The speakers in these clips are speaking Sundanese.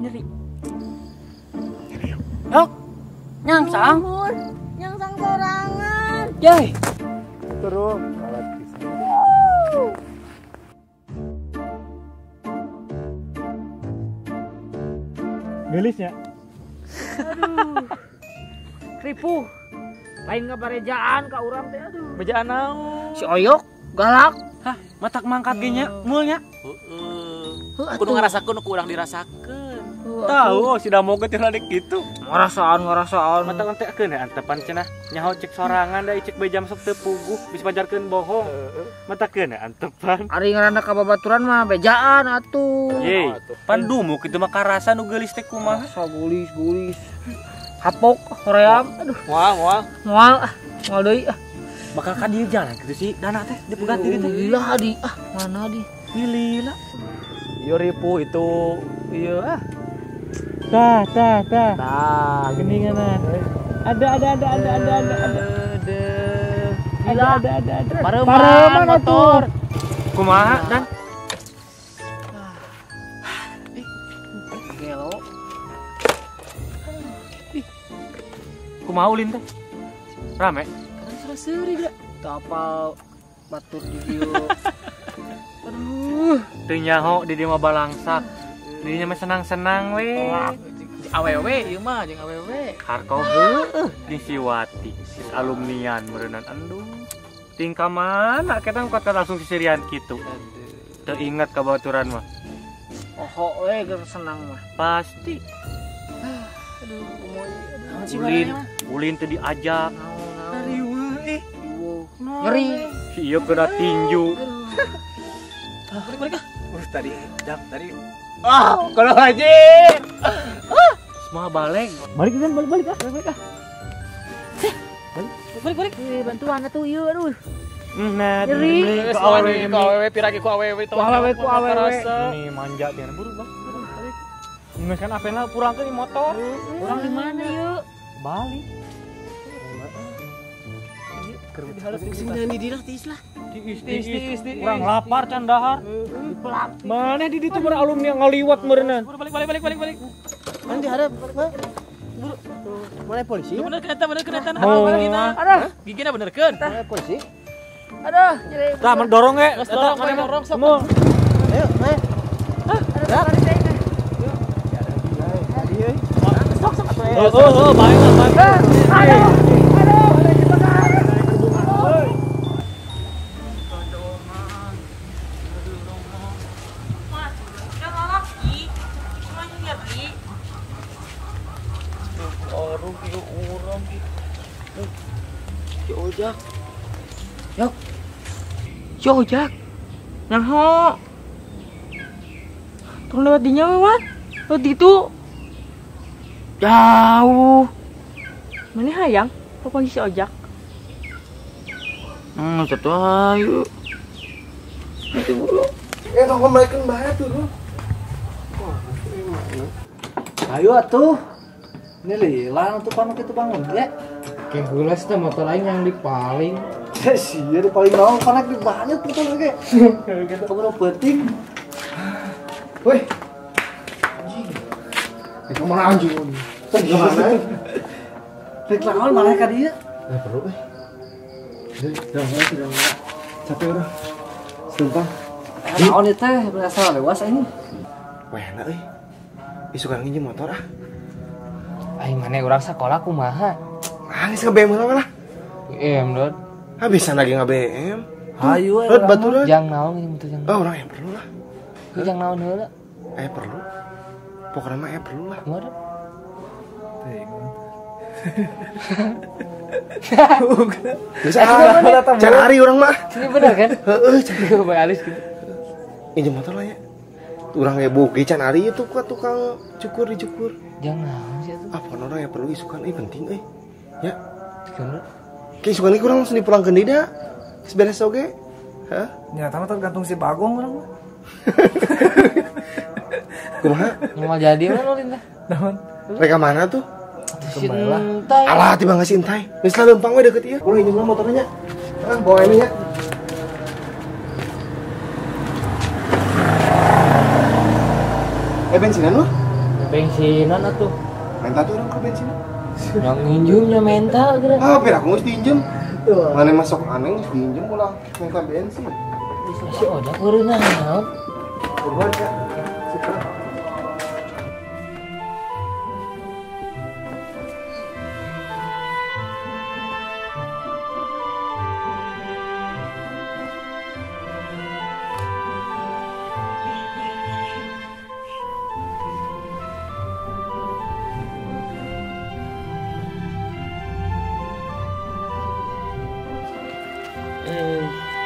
Nyeri. Yok. Nyangsang. Nyangsang sorangan. Yoi. Terus. Gelisnya. Aduh. Ripuh. Lain ngabarejaan ka urang teh aduh. Bejaan naon? Si Oyok galak. Hah, matak mangkat ge nya, meulnya. Heeh. Kudu ngarasakeun ku urang dirasakeun. Tahu si Damo ge teh rada kitu. Ngarasaan. Matak entekeun antepan cenah. Nyaho cek sorangan da cek beja masuk teu puguh bisa pajarkeun bohong. Matakeun antepan. Ari ngaranna ka babaturan mah bejaan atuh. Ye, pan dumuk kitu mah karasa nu geulis teh kumaha? Asa geulis. Hapok hoream aduh. Moal ah, moal deui ah. Bakal ka dieu jalan kitu sih dana teh dipegat diri teh. Lila di ah, mana di? Lila. Yo ripu itu ieu ah. Tah. Tah, geuningan ah. Ada. Ada. Pareman motor. Kumaha dan? Gelo. Kumaha ulin teh? Rame? Kadang sudah seuri da. Teu apal batur di dieu. Aduh, teu nyaho di dieu mah balangsak. Dirinya mah senang-senang we. Awewe ieu mah jeung awewe. Harko heueuh jeung si Wati, si alumnian meureunnan aduh. Tingkah mana kita kuat langsung sisirian kitu. Teu ingat ka baturan mah. Oho we geus senang mah. Pasti. Aduh, kumoy. Ulin teu diajak. Riweuh eh. Ngeri. Si ieu kena tinju. Balik ah. Tadi jam tadi. Ah, kalau aja. Semua balik. Balik kan, balik ah. Balik ah. Balik. Bantuan atuh ieu aduh. Nah, nyeri. Ku awewe piragi ku awewe ku awewe. Ini manja dia buru, Bang. Geus kan apena purangkeun di motor. Urang di mana yeuh? Balik. Sing di lah tiis lah. Tiis. Urang lapar can dahar. Maneh di ditu meureun alumni ngaliwat meureunnan. Balik. Mana diharap? Buru. Mana polisi? Bener kereta. Gigina. Aduh. Gigina benerkeun. Mana polisi? Aduh, nyeri. Tah mendorong ge. Dorong sok. Ayo, ayo. Hah? Sok sok atuh. Oh, baik. Aduh. Ojak. Yok. Si Ojak. Nyaho. Tong lewat dinya we, Wan. Lewat ditu. Jauh. Mana hayang pokoknya si Ojak. Satu ayo. Itu buru. Tong kembalikan bae tuh. Ayo atuh. Ini lila untuk panu kitu bangun ya. Kayak gula sih motor lain yang dipaling. Ya sih, di paling naon panak di banyak motor ge. Kamu nu penting. Woi. Anjing. Itu mana anjing? Gimana? Rek lawan malah ka dieu. Ya perlu euy. Jangan. Capek urang. Sumpah. Naon ieu teh berasa lewas ini. Weh, enak euy. Isukan nginjem motor ah. Aing mana urang sakola kumaha? Ah, geus nge-BM heula lah. BM, Dod. Ah, bisa lagi nge-BM. Hayu we. Baturan. Jang naon ini motor jang. Oh, urang yang perlu lah. Jang naon heula? Perlu. Pokoknya mah perlu lah. Kumaha? Geus ah, cari urang mah. Ini bener kan? Heeh, cari bae alis gitu. Injem motor lah ya. Urang ge boge can ari itu ka tukang cukur dicukur. Jang naon sih atuh? Ah, pokoknya urang yang perlu isukan euy penting euy. Ya. Kenapa? Kayak isukan kurang langsung dipulangkeun deui da. Geus beres oge. Hah? Nyata mah tergantung si Bagong urang mah. Kumaha? Mau jadi mana ulin teh? Naon? Mereka mana tuh? Sintai. Alah, tiba nggak sintai. Geus lah leumpang we deket ieu. Urang injem lah motornya. Ah, bawa ini ya. Bensinan lu? Bensinan atuh. Menta tuh orang ke bensin. Yang nginjumnya menta geura. Ah, biar aku geus diinjem. Mana masuk aneh geus diinjem ulah menta bensin. Si Ojak eureun naon? Buruan ya. Sip.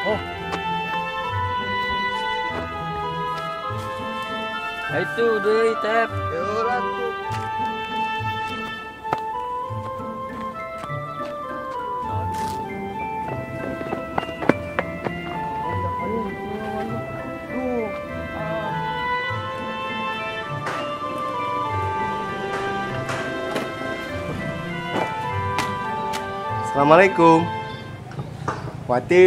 Oh. Itu deui tep. Heula tuh. Assalamualaikum. Wati.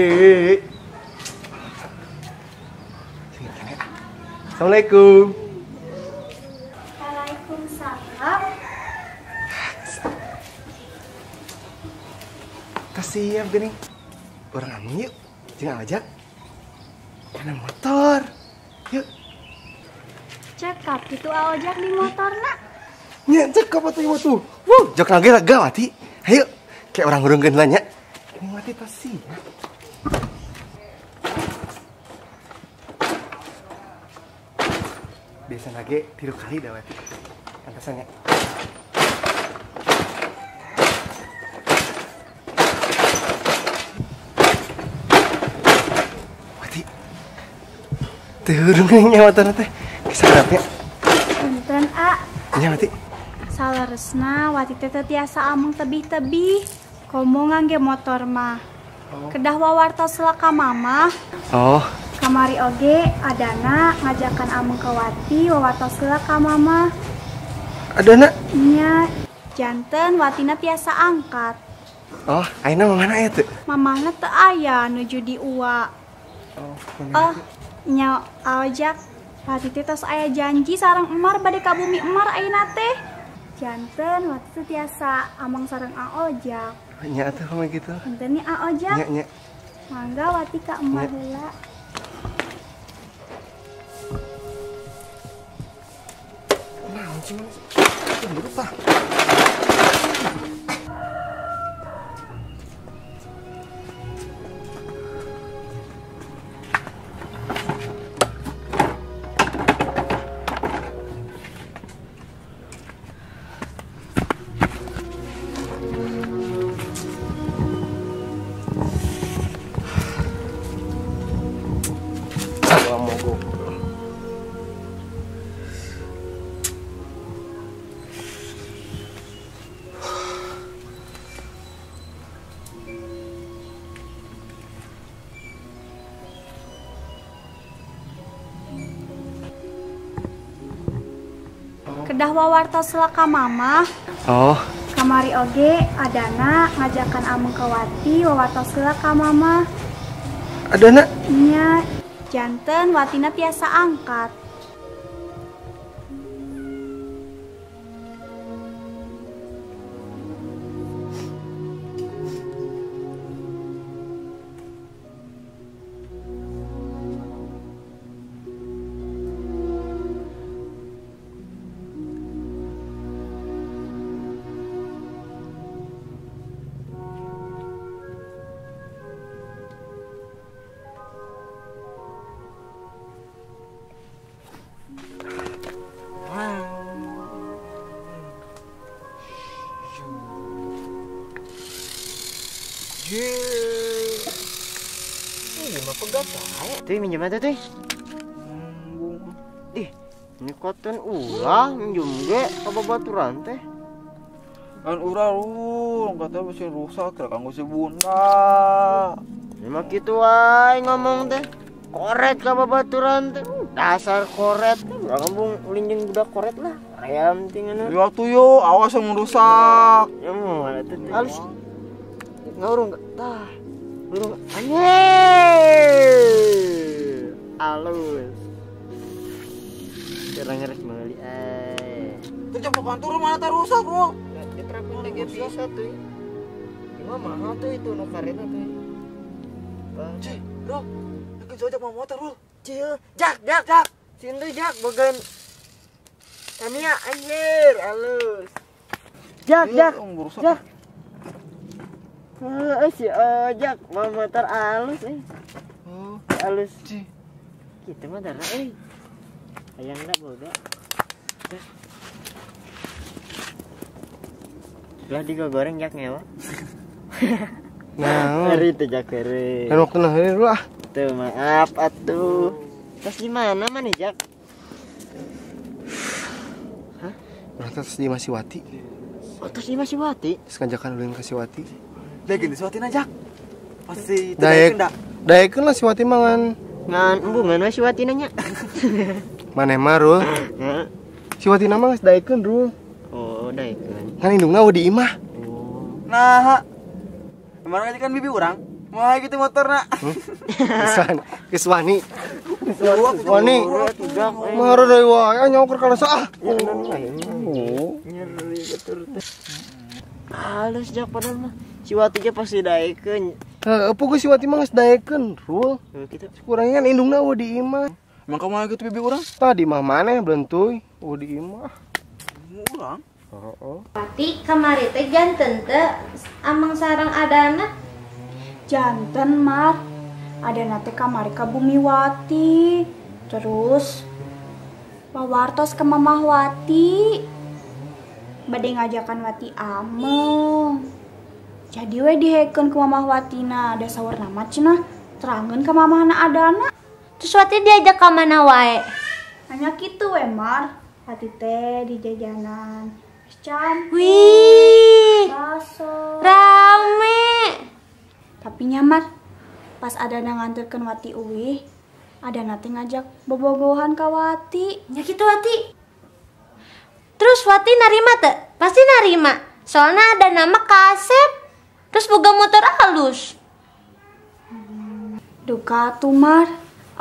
Assalamualaikum. Waalaikumsalam. Siap gini. Orang amin yuk. Jangan ajak. Karena motor. Yuk. Cekap gitu ojek di motor nak. Nya cekap atuh ieu tuh. Wuh, jok lagi lega Wati. Ayo. Kayak orang ngurungkeun lah nya. Ini Wati tas siap. Biasa lagi 3 kali dah Wati. Antasannya. Wati. Turun nya motor teh. Kesagrapnya. Punten A. Nya Wati. Saleresna Wati teh teu tiasa ameng tebih-tebih. Komo ngangge motor mah. Oh. Kedah wawartos ka mamah. Oh. Kamari oge adana ngajakan ameng ka Wati wawartos heula ka mamah. Adana? Nya, janten Watina tiasa angkat. Oh, ayeuna mamahna aya teu? Mamahna teu aya nuju di Uwa. Oh, oh, nya ojak Wati teh tos aya janji sareng Emar bade ka bumi Emar ayeuna teh. Janten Wati teh tiasa ameng sareng Aojak. Nya atuh mah kitu. Punten nya Aojak. Nya nya. Mangga Wati ka Emar heula. Naon sih mana? Cemburu tah. Kedah wawartos ka mamah. Oh. Kamari oge adana ngajakan ameng ka Wati wawartos heula ka mamah. Adana? Nya, janten Watina tiasa angkat. Tuh minjem aja tuh. Ih, ini koton ulah minjem ge apa baturan teh. Kan urang lu katanya mesin rusak kira kanggo si bunda. Emang kitu wae ngomong teh. Koret ka babaturan teh. Dasar koret. Urang ngomong ulin jeung budak koret lah. Ayam tinggal. Di waktu yo awas yang merusak. Ya mau mana tuh. Halus. Ngurung tah. Burung anjing. Alus. Sekarang harus meuli ai. Terjebak turun mana tak rusak, Bro. Diterapin lagi bisa tuh. Cuma mahal tuh itu nu kareta tuh. Cih, Bro. Aku jauh mau motor, Bro. Cih, Jak, Jak, Jak. Sini Jak, bogan. Tamiya anjir, halus. Jak, Jak. Jak. Heeh, si Ojak mau motor halus euy. Oh, halus. Cih. Kitu mah darah euy. Hayangna boga. Lah digoreng Jak ngewa. Nah, hari itu Jak hari. Kan waktu nah hari lah. Tuh maaf atuh. Terus di mana mana Jak? Hah? Urang teh di Masiwati. Oh, terus di Masiwati? Terus ngajakan ulin ka Siwati. Daekeun di Siwati na Jak. Pasti daek. Daekeun lah Siwati mah ngan. Ngan embungan we Siwati nanya. Maneh mah Rul. Heeh. Siwati na mah geus daekeun Rul. Oh, daekeun. Ngan indungna eueuh di imah. Oh. Nah, kemarin aja kan bibi urang. Mau gitu motorna. Geus wani. Wani. Marah deui wae nyoker kana ah. Oh. Nyeri betul teh. Halus Jak padahal mah. Si Wati ge pasti daekeun. Heeh, puguh si Wati mah geus daekeun, Rul. Kitu. Kurangnya kan indungna eueuh di imah. Emang kumaha gitu bibi urang? Tadi mah maneh belentuy eueuh di imah. Urang? Heeh. Wati kamari teh janten teh amang sarang adana. Janten Mar. Adana teh kamari ka Bumi Wati. Terus wawartos ke Mamah Wati. Bade ngajakan Wati ameng. Jadi we dihekeun ku Mamah Watina, da saurna mah cenah terangeun ka mamahna adana. Terus Wati diajak ka mana wae? Hanya kitu we Mar. Wati teh di jajanan es campur. Wih. Bakso. Rame. Tapi nyamar, pas adana nganterkeun Wati uwih, adana teh ngajak bobogohan ka Wati. Nya kitu Wati. Terus Wati narima teh? Pasti narima. Soalnya ada nama kasep. Terus boga motor halus. Duka atuh Mar.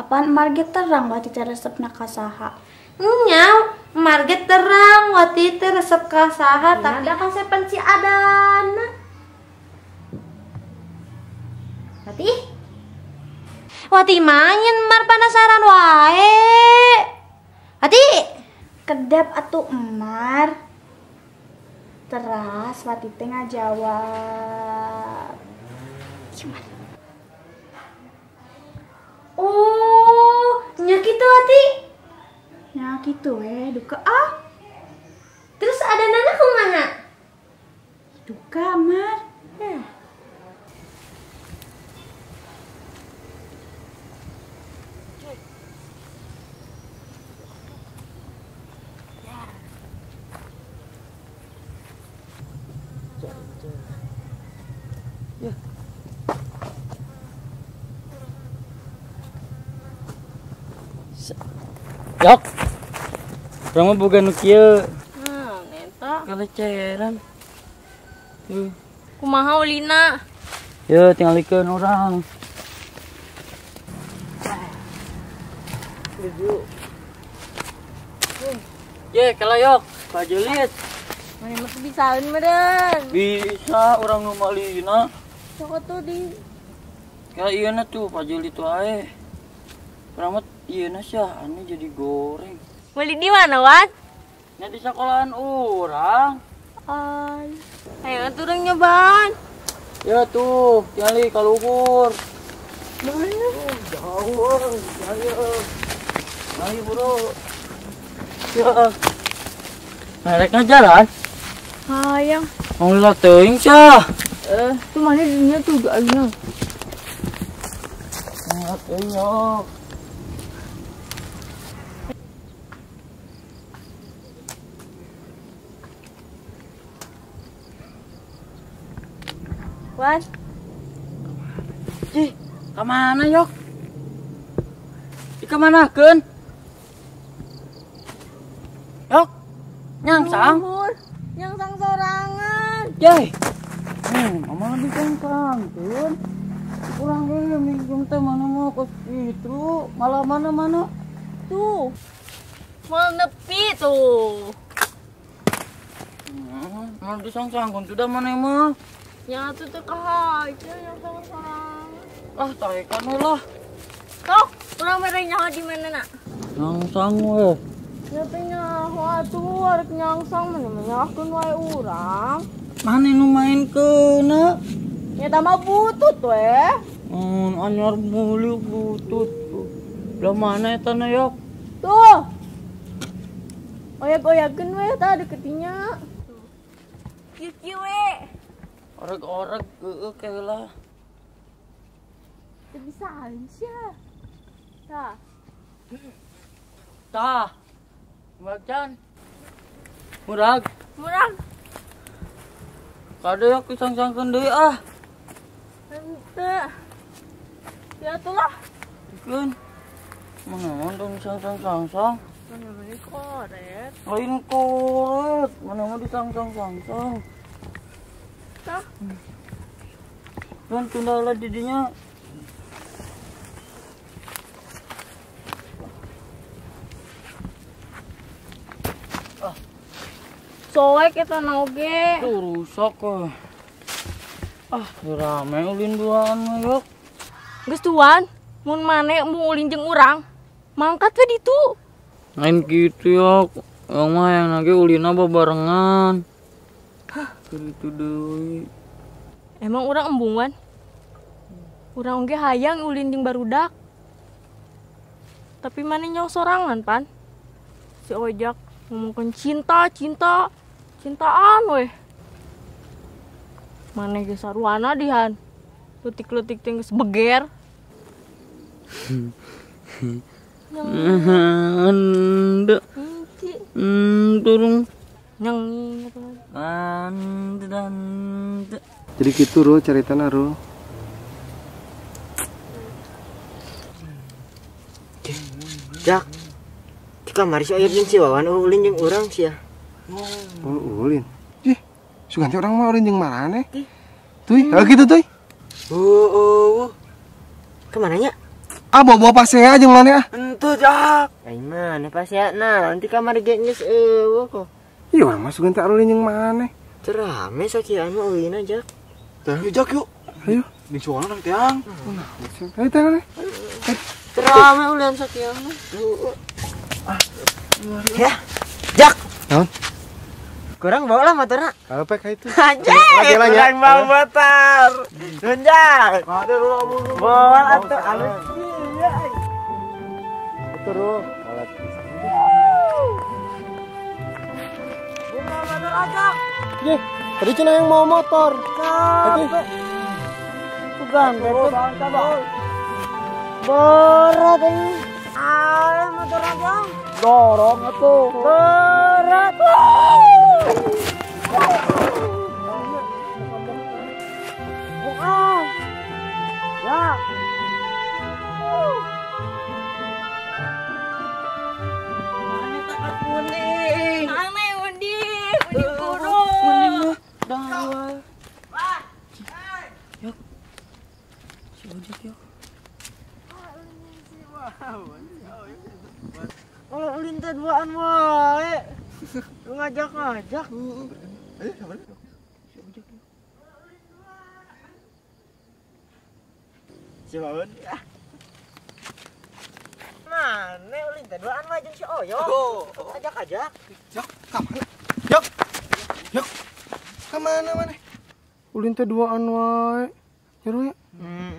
Apaan Mar ge terang Wati teh resepna ka saha? Nya, Mar ge terang Wati teh resep ka saha, tapi da kasepan si adana. Wati? Wati main Mar penasaran wae. Wati? Kedap atuh Mar. Teras Wati teh ngajawab. Gimana? Oh, nya kitu Wati. Nya kitu we, duka ah. Terus ada nana kumaha? Duka Mar. Nah. Ya. Yok. Urang mah boga nu kieu. Nah, eta. Kaleceran. Kumaha ulina? Ye, tingalikeun urang. Ye, kalayok, pajelit. Mana mah bisaeun meureun. Bisa urang nu malina. Sok atuh di. Kayak ieu na tuh pajelit wae. Urang mah ieu na sia anu jadi goreng. Beli di mana, Wan? Nya di sekolahan urang. Ay. Ayo atuh urang nyobaan. Ya tuh, tingali ka luhur. Mana? Jauh, ayo. Ayo, bro. Ya. Mereka jalan. Hayang. Ulah teuing sia. Tuh mana dunia tuh gak ada. Ulah teuing yo. Wan. Cih, ka mana yok? Di kamanakeun? Yok. Nyangsang. Nyangsang sorangan. Yey. Mama lebih kengkang, kurang ge minjem teh mana mau ke situ, malah mana-mana. Tuh. Mau nepi tuh. Mau disangsangkeun sudah maneh mah. Nya atuh teu kahaja nyangsang-sang. Ah, taekan we lah. Sok, urang mere nyaho di mana na? Nyangsang we. Nya teh nyaho atuh arek nyangsang maneh mah nyalahkeun wae urang. Maneh nu mainkeunna? Nya tah mah butut we. Anyar meuli butut. Lah mana eta na yok? Tuh. Oyak-oyakeun we tah deketinya. Kieu-kieu we. Oreg-oreg heueuh ke heula. Teu bisaan sia. Tah. Tah. Macan. Murag. Murag. Kade yok disangsangkeun deui ah. Henteu. Ya atuh lah. Dikeun. Mana dong sangsang-sangsang? Mana mah koret. Lain koret, mana mah disangsang-sangsang. Tah. Dan tunda lah didinya. Ah. Soek eta na oge. Tuh rusak ah. Ah, rame ulin duaan mah yok. Geus tuan, mun maneh embung ulin jeung urang, mangkat we ditu. Lain kitu yok. Yang mah yang lagi ulina babarengan. Hah, kitu deui. Emang urang embungan? Urang oge hayang ulin jeung barudak. Tapi maneh nyaho sorangan pan. Si Ojak ngomongkeun cinta, cinta, cintaan weh. Maneh geus saruana dihan. Leutik-leutik teh geus beger. Ende. Turung. Nyeng. Jadi gitu Rul ceritana Rul. Jak. Di kamar si Oyot jeung si Wawan ulin jeung urang sia. Oh, ulin. Ih, sugan teh urang mah ulin jeung maraneh. Tuy, heuh kitu tuy. Oh. Kemana nya? Ah, bawa-bawa pasea jeung maneh ah. Henteu, Jak. Ai mana pasea na, nanti kamar ge geus eueuh kok. Ih, urang mah sugan teh ulin jeung maneh. Teu rame sakieu mah ulina, Jak. Tah, yuk Jak yuk. Ayo. Di sono nang tiang. Ayo teh maneh. Teu rame ulin sakieu mah. Ya. Jak. Naon? Kurang bawa lah motorna. Apa kayak itu? Anjay, kurang bawa motor. Nuhun Jak. Bawa atuh alus. Iya. Terus alat. Bunga motor ajak. Ye, tadi cenah yang mau motor. Capek. Bukan, betul. Berat ini. Ah, motor aja. Dorong atuh. Berat. Bukan. Ya. Mana tak kuning? Mana undi? Undi kurung. Kuning mah dah. Yok. Si Ojek yok. Kalau ulin teh duaan wae. Lu ngajak-ngajak. Ayo, sabar. Si Wawan. Mana ulin teh duaan wae jeung si Oyok. Ajak-ajak. Yok, ka mana? Yok. Yok. Ka mana maneh? Ulin teh duaan wae. Nyeru ya?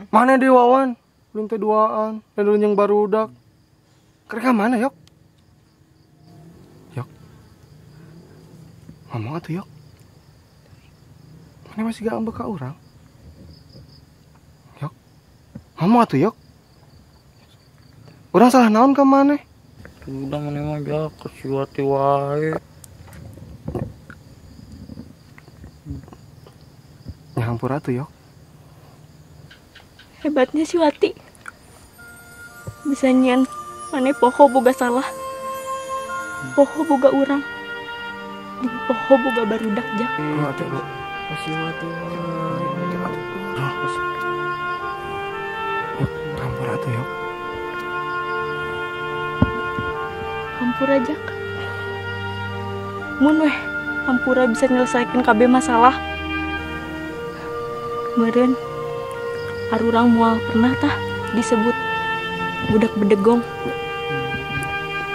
Mana deui Wawan? Ulin teh duaan, dan ulin jeung barudak. Keur ka mana, Yok? Yok. Ngomong atuh, Yok. Mana masih gak ambek ka urang? Yok. Ngomong atuh, Yok. Urang salah naon ka maneh? Udah maneh mah jak ke si Wati wae. Nyampur atuh, Yok. Hebatnya si Wati. Bisa nyian maneh poho boga salah. Poho boga urang. Jeung poho boga barudak jak. Oh, atuh, Bro. Si Wati wae. Yok, hampura atuh, Yok. Hampura jak. Mun weh Hampura bisa nyelesaikan kabeh masalah. Meureun arurang moal pernah tah disebut budak bedegong.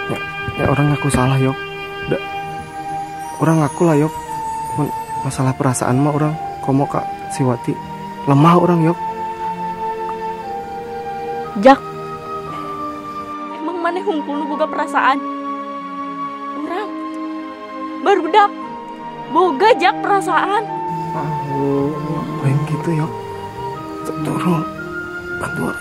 Ya, ya orang ngaku salah yok. Da, orang ngaku lah yok. Masalah perasaan mah orang komo kak si Wati lemah orang yok. Jak, emang maneh hungkul nu boga perasaan? Urang barudak boga jak perasaan. Lain gitu yok. Turun, bantu.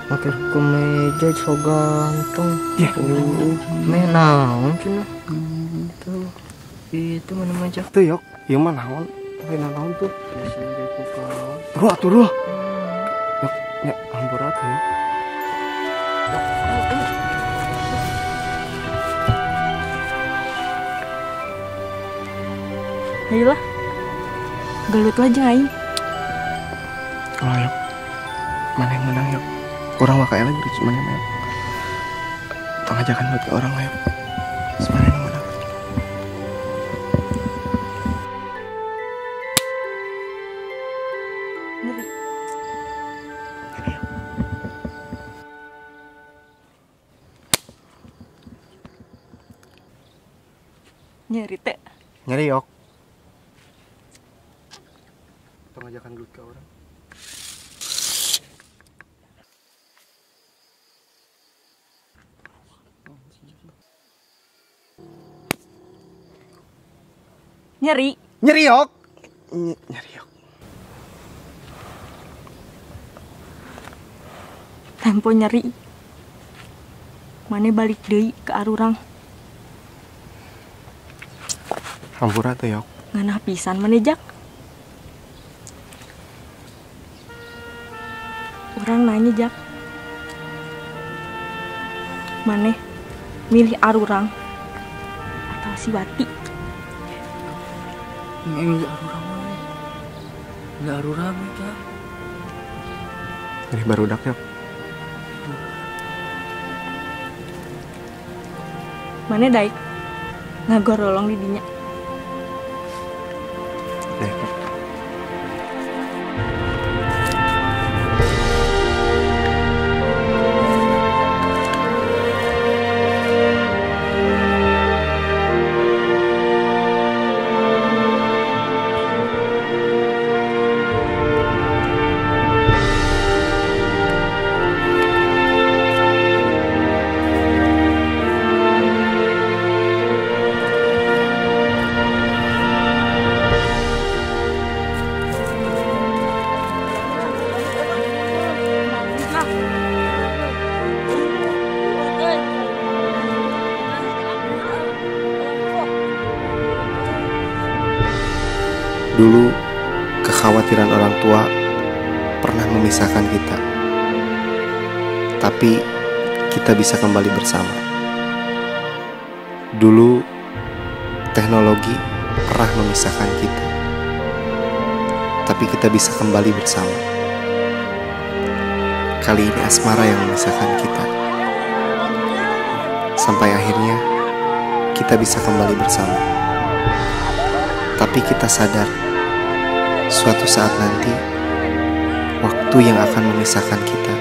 Make kemeja so ganteng. Ya. Meh naon cenah? Tuh. Itu mana maja? Tuh yok, ieu mah naon? Lain naon tuh. Turun atuh ruh. Yok, nya hampura tuh. Ayolah. Gelut lah jeung aing. Oh yok. Mana yang menang yok? Orang mah kayak lagi mana yang tong ajakan buat ke orang lah yok. Semana yang menang. Ngeri. Ngeri yok. Nyeri teh. Nyeri yok. Tong ajakan gelut ke orang. Nyeri. Nyeri yok. Nyeri yok. Tempo nyeri. Mane balik deui ke arurang. Hampura tuh yok. Nganah pisan mane jak. Orang nanya jak. Maneh milih arurang atau si Wati? Milih arurang we. Milih arurang we tah. Milih barudak yok. Maneh daek ngagorolong di dinya. Daek yok. Dulu, kekhawatiran orang tua pernah memisahkan kita. Tapi, kita bisa kembali bersama. Dulu, teknologi pernah memisahkan kita. Tapi kita bisa kembali bersama. Kali ini asmara yang memisahkan kita. Sampai akhirnya, kita bisa kembali bersama. Tapi kita sadar, suatu saat nanti, waktu yang akan memisahkan kita.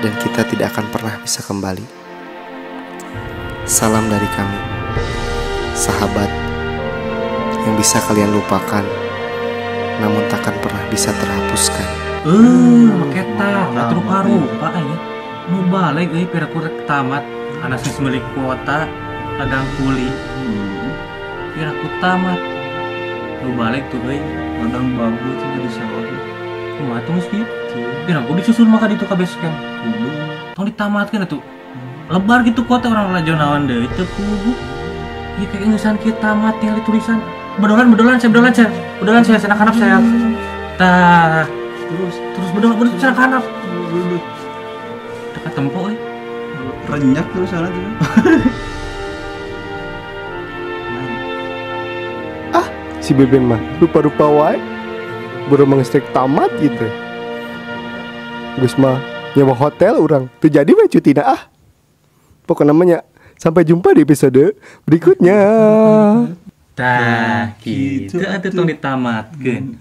Dan kita tidak akan pernah bisa kembali. Salam dari kami, sahabat yang bisa kalian lupakan, namun takkan pernah bisa terhapuskan. Maketa, rupa-rupa ini. Nu balik euy piraku rek tamat, anak geus meuli kuota, ladang kuli. Piraku tamat. Nu balik tuh euy, ladang bagus tuh jadi sawah. Kumaha tuh geus kitu? Piraku disusul maka ditu ka base camp. Kudu. Tong ditamatkeun atuh. Lebar gitu kuota orang lalajo naon deui teu kubu. Ieu kayak ngeusan kieu tamat tinggal tulisan. Bedolan saya bedolan saya. Bedolan saya sana kanap saya. Tah, terus bedol sana kanap. Dekat tempo euy. Renyak terus sana tuh. Ah, si Beben mah rupa-rupa wae. Baru mengestek tamat gitu. Geus mah nyewa hotel urang. Teu jadi we cutina ah. Pokoknya namanya sampai jumpa di episode berikutnya. Tah, kitu atuh tong ditamatkeun.